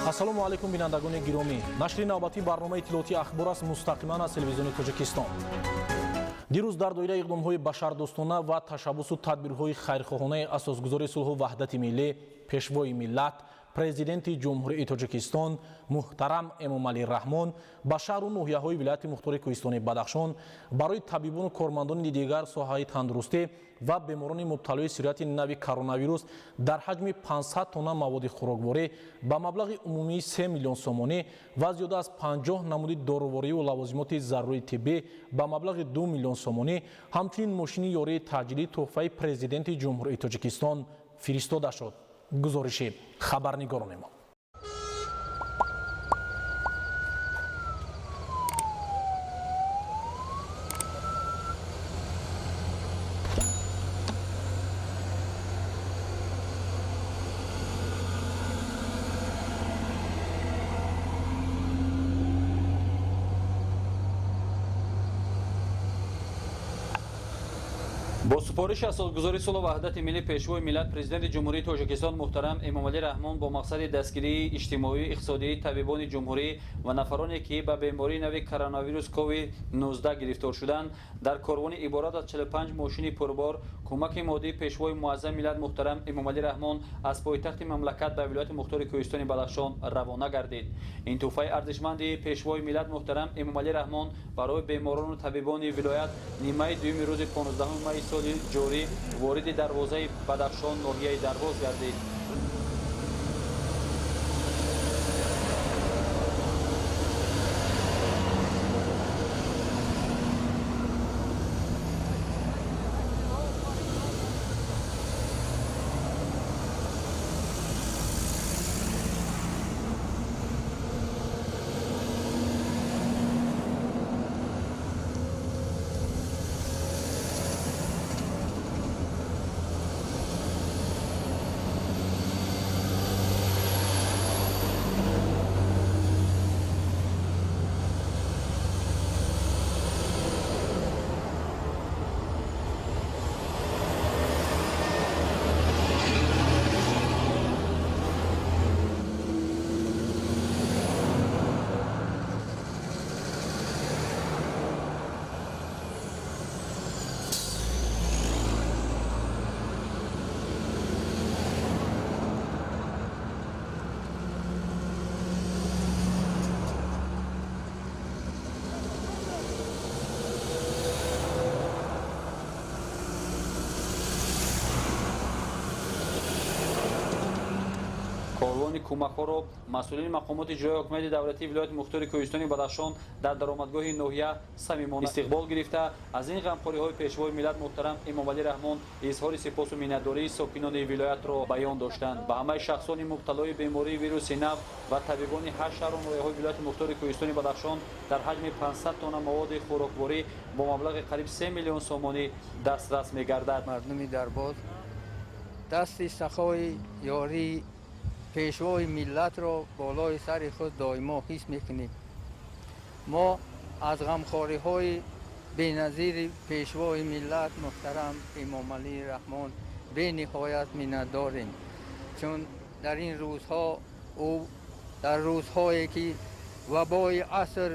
Ассалому алайкум, бинандагони гиромӣ. Нашри навбатии барномаи иттилоотии Ахбор аст, мустақиман аз Телевизиони Тоҷикистон. Дирӯз дар доираи иқдомҳои башардӯстона ва ташаббусу тадбирҳои хайрхоҳонаи асосгузори сулҳу ваҳдати миллӣ, Пешвои миллат, Президенти Ҷумҳурии Тоҷикистон муҳтарам Эмомалӣ Раҳмон ба шаҳру ноҳияҳои вилояти мухтори Кӯҳистони Бадахшон барои табибону кормандони дигар соҳаи тандурустӣ ва беморони мубталои сирояти нави коронавирус дар ҳаҷми 500 тонна маводи хӯрокворӣ ба маблағи умумии 3 миллион сомонӣ ва зиёда аз 50 намуди доруворию лавозимоти зарурии тиббӣ ба маблағи 2 миллион сомонӣ, ҳамчунин мошини ёрии таъҷилӣ тӯҳфаи Президенти Ҷумҳурии Тоҷикистон фиристода шуд. Гузориши хабарнигорони мо. Бо супориши асосгузори сулҳу ваҳдати миллӣ, Пешвои миллат, Президенти Ҷумҳурии Тоҷикистон муҳтарам Эмомалӣ Раҳмон бо мақсади дастгирии иҷтимоию иқтисодии табибони ҷумҳурӣ ва нафароне, ки ба бемории нави коронавирус COVID-19 гирифтор шуданд, дар корвони иборат аз 45 мошини пурбор кӯмаки моддии Пешвои муаззами миллат муҳтарам Эмомалӣ Раҳмон аз пойтахти мамлакат ба вилояти мухтори Кӯҳистони Бадахшон равона гардид. Ин тӯҳфаи арзишманди Пешвои миллат муҳтарам Эмомалӣ Раҳмон барои беморону табибони вилоят нимаи дуюми рӯзи 15 майи соли ҷорӣ вориди дарвозаи Бадахшон, ноҳияи Дарвоз гардид. Корвони кӯмакҳоро масъулини мақомоти иҷроии ҳокимияти давлатии вилояти мухтори Кӯҳистони Бадахшон дар даромадгоҳи ноҳия самимона истиқбол гирифта, аз ин ғамхориҳои Пешвои миллат муҳтарам Эмомалӣ Раҳмон изҳори сипосу миннатдории сокинони вилоятро баён доштанд. Ба ҳамаи шахсони мубталои бемории вируси нав ва табибони ҳашт шаҳру ноҳияҳои вилояти мухтори Кӯҳистони Бадахшон дар ҳаҷми 500 тонна маводи хӯрокворӣ бо маблағи қариб 3 миллион сомонӣ дастрас мегардад. Мардуми Дарбоз дасти сахои ёрии Пешвои миллатро болои сари худ доимо ҳис мекунем. Мо аз ғамхориҳои беназири Пешвои миллат муҳтарам Эмомалӣ Раҳмон бениҳоят миннатдорем, чун дар ин рӯзҳо, ӯ дар рӯзҳое ки вабои аср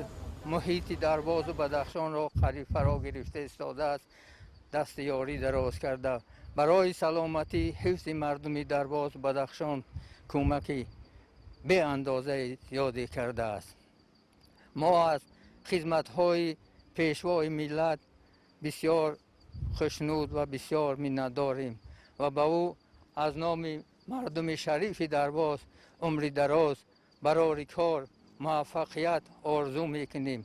муҳити Дарбозу Бадахшонро қариб фаро гирифта истодааст, дасти ёрӣ дароз карда, барои саломатӣ, ҳифзи мардуми Дарбозу Бадахшон кӯмаки беандозаи зиёде кардааст. Мо аз хизматҳои Пешвои миллат бисёр хушнуд ва бисёр миннатдорем ва ба ӯ аз номи мардуми шарифи Дарбоз умри дароз, барори кор, муваффақият орзу мекунем.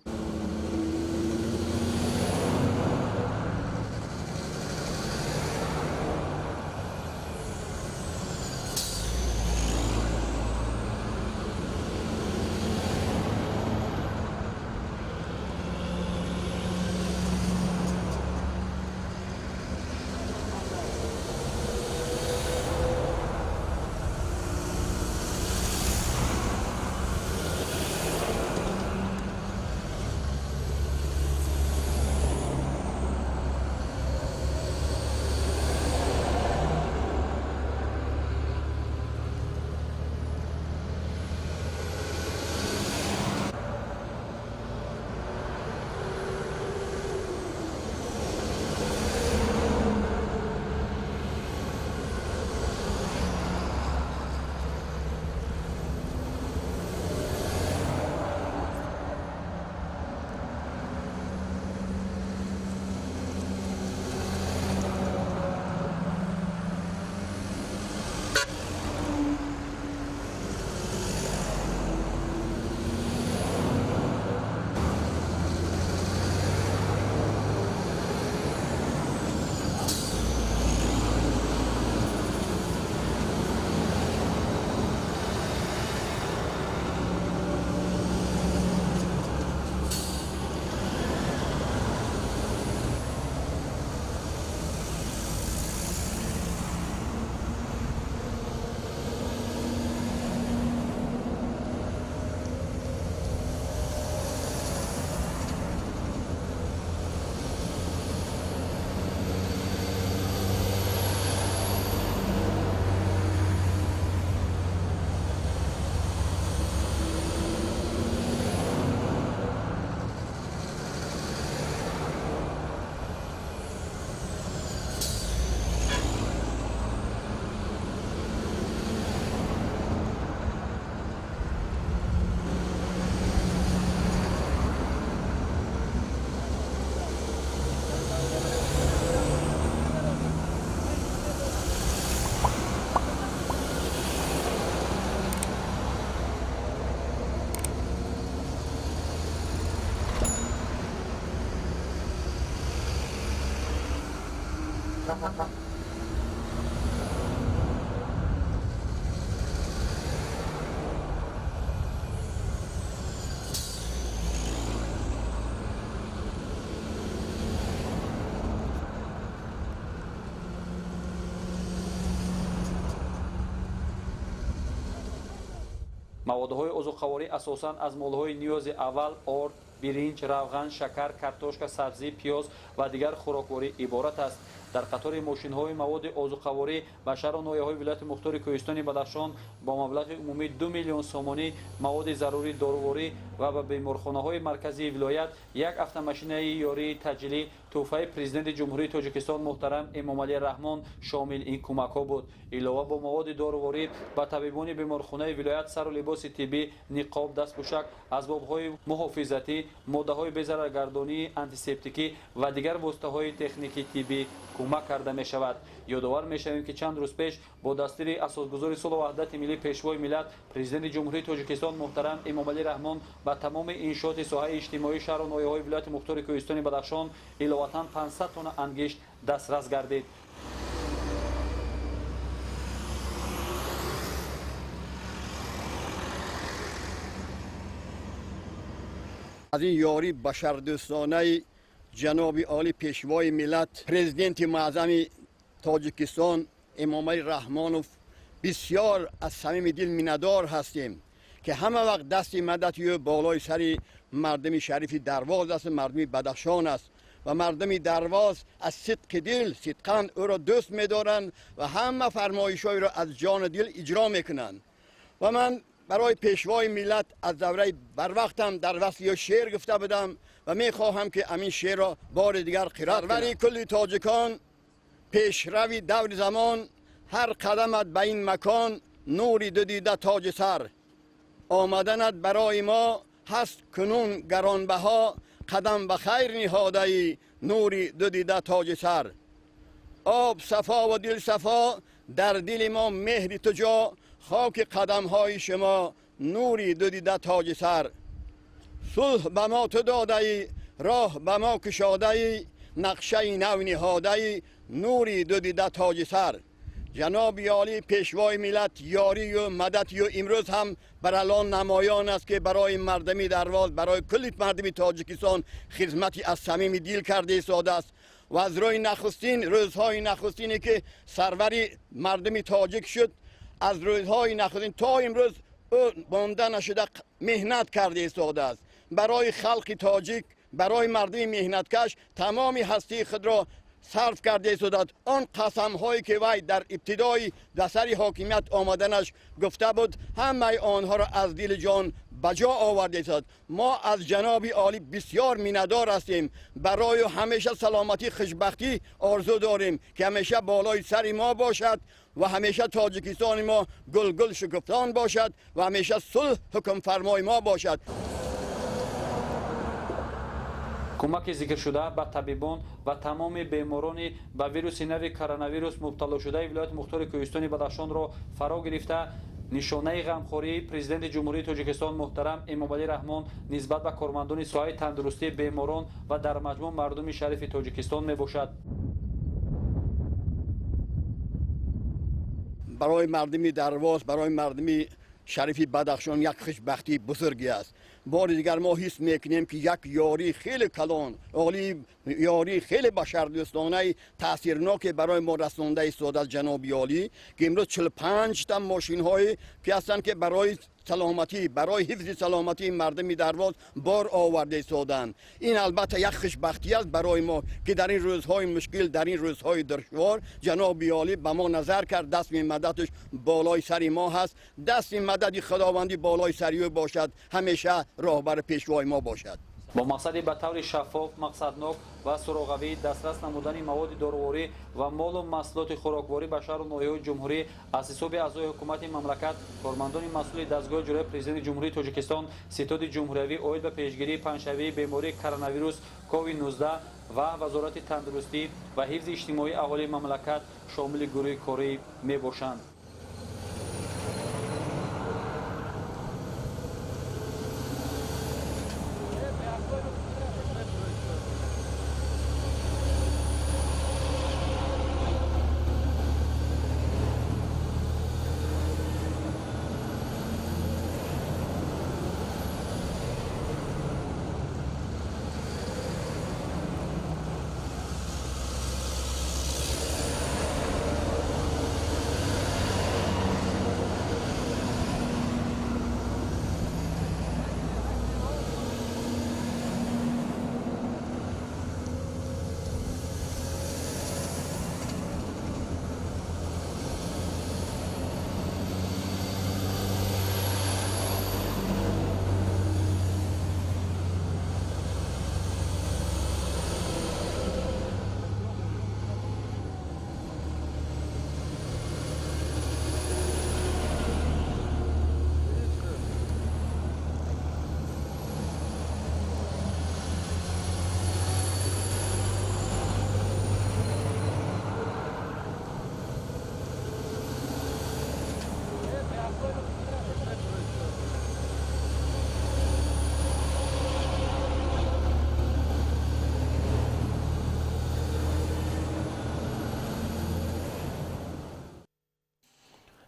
Маводҳои озуқаворӣ асосан аз молҳои ниёзи аввал орд, биринҷ, равған, шакар, картошка, сабзӣ, пиёз ва дигар хӯрокворӣ иборат аст. Дар қатори мошинҳои маводи озуқаворӣ ба шаҳру ноҳияҳои вилояти мухтори Кӯҳистони Бадахшон бо маблағи умумии 2 миллион сомонӣ маводи зарурии доруворӣ ва ба беморхонаҳои марказии вилоят як автомашинаи ёрии таъҷилӣ тӯҳфаи Президенти Ҷумҳурии Тоҷикистон муҳтарам Эмомалӣ Раҳмон шомил ин кӯмакҳо буд. Илова бо маводи доруворӣ ба табибони беморхонаи вилоят сару либоси тиббӣ, ниқоб, дастпӯшак, асбобҳои муҳофизатӣ, моддаҳои безараргардонии антисептикӣ ва дигар воситаҳои техникии тиббӣ кӯмак карда мешавад. Ёдовар мешавем, ки чанд рӯз пеш бо дастури асосгузори сулҳу ваҳдати миллӣ, Пешвои миллат, Президенти Ҷумҳурии Тоҷикистон муҳтарам Эмомалӣ Раҳмон ба тамоми иншооти соҳаи иҷтимоии шаҳру ноҳияҳои вилояти мухтори Кӯҳистони Бадахшон иловатан 500 тонна ангишт дастрас гардид. Аз ин ёрии башардӯстонаи ҷаноби олӣ Пешвои миллат, Президенти муаззами Тоҷикистон Эмомалӣ Раҳмонов бисёр аз самими дил миннатдор ҳастем, ки ҳама вақт дасти мадади ӯ болои сари мардуми шарифи Дарвоз аст, мардуми Бадахшон аст ва мардуми Дарвоз аз сидқи дил сидқан ӯро дӯст медоранд ва ҳама фармоишҳоеро аз ҷону дил иҷро мекунанд. Ва ман барои Пешвои миллат аз давраи барвақтам дар васфи ӯ шеър гуфта будам ва мехоҳам, ки ҳамин шеърро бори дигар қироат кунам. Сарвари кулли тоҷикон, пешрави даври замон, ҳар қадамат ба ин макон нури ду дида тоҷи сар. Омаданат барои мо ҳаст кунун гаронбаҳо, қадам ба хайр ниҳодаӣ нури ду дида тоҷи сар. Об сафо ва дил сафо, дар дили мо меҳри ту ҷо, хоки қадамҳои шумо нури ду дида тоҷи сар. Сулҳ ба мо ту додаӣ, роҳ ба мо кушодаӣ, нақшаи нав ниҳодаӣ нури ду дида тоҷи сар. Ҷаноби олӣ Пешвои миллат ёрию мададию имрӯз ҳам баралон намоён аст, ки барои мардуми Дарвоз, барои кулли мардуми Тоҷикистон хизмати аз самими дил карда истодааст ва аз рӯи нахустин рӯзҳои нахустине, ки сарвари мардуми тоҷик шуд, аз рӯзҳои нахустин то имрӯз ӯ монда нашуда меҳнат карда истодааст. Барои халқи тоҷик, барои мардуми меҳнаткаш тамоми ҳастии худро сарф карда истодааст. Он қасамҳое, ки вай дар ибтидои ба сари ҳокимият омаданаш гуфта буд, ҳамаи онҳоро аз дили ҷон ба ҷо оварда истодааст. Мо аз ҷаноби олӣ бисёр миннатдор ҳастем, барои ҳамеша саломатӣ, хушбахтӣ орзу дорем, ки ҳамеша болои сари мо бошад ва ҳамеша Тоҷикистони мо гулгул шукуфтон бошад ва ҳамеша сулҳ ҳукмфармои мо бошад. Кӯмаки зикршуда ба табибон ва тамоми беморони ба вируси нави коронавирус мубталошудаи вилояти мухтори Кӯҳистони Бадахшонро фаро гирифта, нишонаи ғамхории Президенти Ҷумҳурии Тоҷикистон муҳтарам Эмомалӣ Раҳмон нисбат ба кормандони соҳаи тандурустӣ, беморон ва дар маҷмӯъ мардуми шарифи Тоҷикистон мебошад. Барои мардуми Дарвоз, барои мардуми шарифи Бадахшон як хушбахтии бузурге аст. Бори дигар мо ҳис мекунем, ки як ёрии хеле калон, ёрии хеле башардӯстонаи таъсирноке барои мо расонда истодааст ҷаноби олӣ, ки имрӯз 45 та мошинҳое ки ҳастанд, ки барои саломатӣ, барои ҳифзи саломатии мардуми Дарвоз бор оварда истодаанд. Ин албатта як хушбахтӣ аст барои мо, ки дар ин рӯзҳои мушкил, дар ин рӯзҳои душвор ҷаноби олӣ ба мо назар кард. Дасти мададаш болои сари мо ҳаст, дасти мадади худовандӣ болои сари ӯ бошад, ҳамеша роҳбари пешвои мо бошад. Бо мақсади ба таври шаффоф, мақсаднок ва суроғавӣ дастрас намудани маводи доруворӣ ва молу маҳсулоти хӯрокворӣ ба шаҳру ноҳияҳои ҷумҳурӣ аз ҳисоби аъзои ҳукумати мамлакат, кормандони масъули дастгоҳи ҷуръаи Президенти Ҷумҳурии Тоҷикистон, ситоди ҷумҳуриявӣ оид ба пешгирии паҳншавии бемории коронавирус COVID-19 ва Вазорати тандурустӣ ва ҳифзи иҷтимоии аҳолии мамлакат шомили гурӯҳи корӣ мебошанд.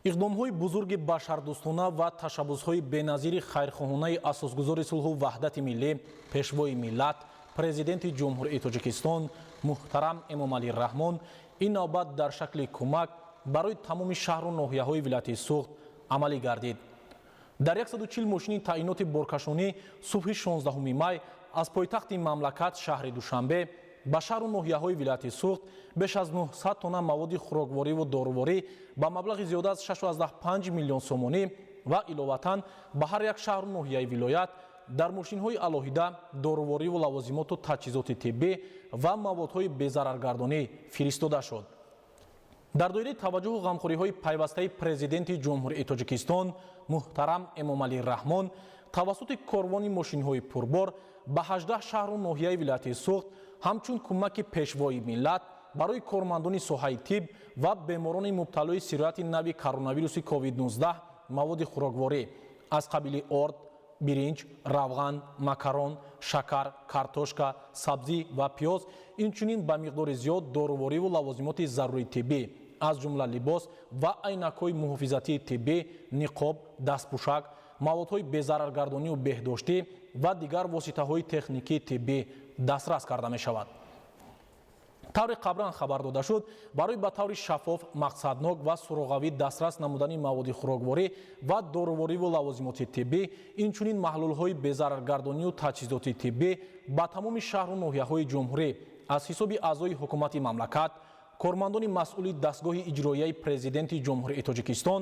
Иқдомҳои бузурги башардӯстона ва ташаббусҳои беназири хайрхоҳонаи асосгузори сулҳу ваҳдати миллӣ, Пешвои миллат, Президенти Ҷумҳурии Тоҷикистон муҳтарам Эмомалӣ Раҳмон ин навбат дар шакли кӯмак барои тамоми шаҳру ноҳияҳои вилояти Суғд амалӣ гардид. Дар 140 мошини таъиноти боркашонӣ субҳи 16 май аз пойтахти мамлакат, шаҳри Душанбе, ба шаҳру ноҳияҳои вилояти Суғд беш аз 900 тонна маводи хӯроквориву доруворӣ ба маблағи зиёда аз 6,5 миллион сомонӣ ва иловатан ба ҳар як шаҳру ноҳияи вилоят дар мошинҳои алоҳида дорувориву лавозимоту таҷҳизоти тиббӣ ва маводҳои безараргардонӣ фиристода шуд. Дар доираи таваҷҷӯҳу ғамхориҳои пайвастаи Президенти Ҷумҳурии Тоҷикистон муҳтарам Эмомалӣ Раҳмон тавассути корвони мошинҳои пурбор ба 18 шаҳру ноҳияи вилояти Суғд ҳамчун кӯмаки Пешвои миллат барои кормандони соҳаи тиб ва беморони мубталои сирояти нави коронавируси COVID-19 маводи хӯрокворӣ аз қабили орд, биринҷ, равған, макарон, шакар, картошка, сабзӣ ва пиёз, инчунин ба миқдори зиёд дорувориву лавозимоти зарурии тиббӣ, аз ҷумла либос ва айнакҳои муҳофизатии тиббӣ, ниқоб, дастпӯшак, маводҳои безараргардонию беҳдоштӣ ва дигар воситаҳои техникии тиббӣ дастрас карда мешавад. Тавре қаблан хабар дода шуд, барои ба таври шаффоф, мақсаднок ва суроғавӣ дастрас намудани маводи хӯрокворӣ ва дорувориву лавозимоти тиббӣ, инчунин маҳлулҳои безараргардонию таҷҳизоти тиббӣ ба тамоми шаҳру ноҳияҳои ҷумҳурӣ аз ҳисоби аъзои ҳукумати мамлакат, кормандони масъули дастгоҳи иҷроияи Президенти Ҷумҳурии Тоҷикистон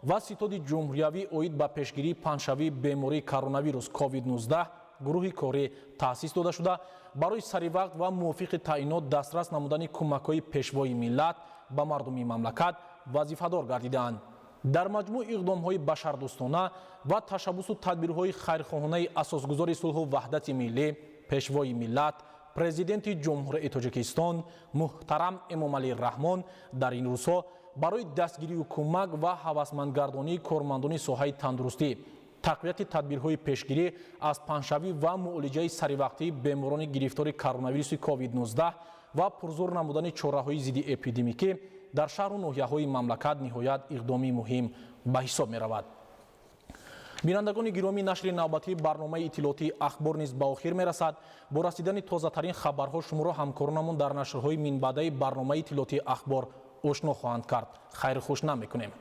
ва Ситоди ҷумҳуриявӣ оид ба пешгирии паҳншавии бемории коронавирус COVID-19 гурӯҳи корӣ таъсис дода шуда, барои саривақт ва мувофиқи таъинот дастрас намудани кӯмакҳои Пешвои миллат ба мардуми мамлакат вазифадор гардидаанд. Дар маҷмӯъ, иқдомҳои башардӯстона ва ташаббусу тадбирҳои хайрхоҳонаи асосгузори сулҳу ваҳдати миллӣ, Пешвои миллат, Президенти Ҷумҳурии Тоҷикистон муҳтарам Эмомалӣ Раҳмон дар ин рӯзҳо барои дастгирию кӯмак ва ҳавасмандгардонии кормандони соҳаи тандурустӣ, тақвияти тадбирҳои пешгирӣ аз паҳншавӣ ва муолиҷаи саривақтии беморони гирифтори коронавируси COVID-19 ва пурзур намудани чораҳои зидди эпидемикӣ дар шаҳру ноҳияҳои мамлакат ниҳоят иқдоми муҳим ба ҳисоб меравад. Бинандагони гиромӣ, нашри навбатии барномаи иттилоотии «Ахбор» низ ба охир мерасад. Бо расидани тозатарин хабарҳо шуморо ҳамкоронамон дар нашрҳои минбаъдаи барномаи иттилоотии «Ахбор» ошно хоҳанд кард. Хайру хуш намекунем.